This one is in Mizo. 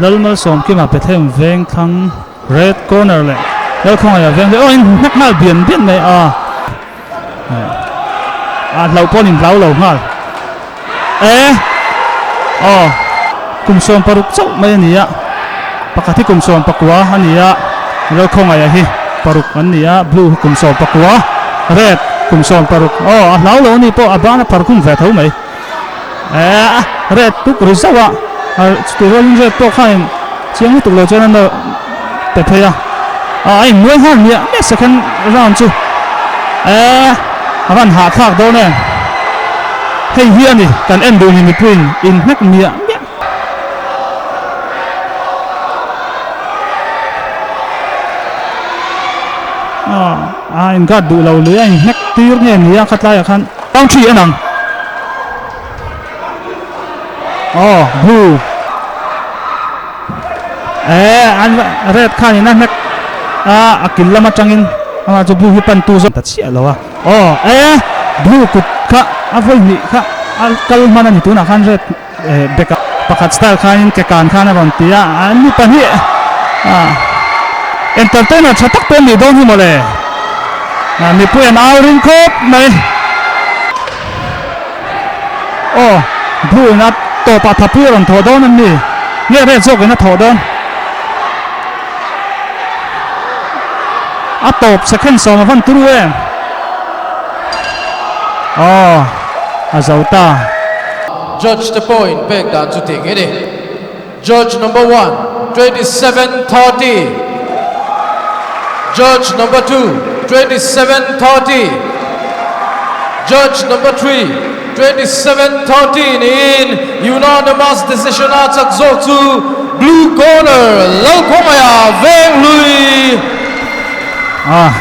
Lalmalsawmkima Bethlehem veng thlang red corner leh Lalkhawngaia veng leh aw in hnek nghal bian bian mai a a hlauh pawn in hlau lo nghal e aw kum 16 chauh mai a ni a pakhat hi kum 19 a ni a Lalkhawngaia hi paruk an ni a blue hi kum 19 red kum 16 aw a hlau lo a ni pawh a ban a phar khum ve tho mai. Eh red tuk ri zauh a chutih rualin red pawh khain chiang lutuk lo chuan a nawr pe phei a ah a innuai nghal miah miah second round chu eh a van hahthlak dawn em hei hi a ni kan en duh ni mipuiin inhnek miah miah. Ah a in guard duh lo lui a inhnek tir nge ni a khatlaiah khan round 3 en ang. Oh blue eh an red khan in a hnek a a kil lam atangin amah chu blue hi pan tu zawk ta chiah lo a oh eh blue kut kha a vawi hnih kha a kal hman a ni tunah khan red eh bek a pakhat style khanin ke kan khan a rawn ti a an ni pahnih ah entertainer tha tak pawh an nih dawn hi mawle ah mipui an au ring khawp mai. Aw, blue in a tawpah thapui a rawn thawh dawn an ni. Nge red zawk in a thawh dawn? A tawp second sawm a van turu em? Aw, a zo ta. Judge te pawh in pek dan chu tih nge ni? Judge number one, 27 30. Judge number two, 27 30. Judge number three, 27 30 niin unanimous decision a chak zawk chu blue corner Lalkhawngaia Venghlui. Ah.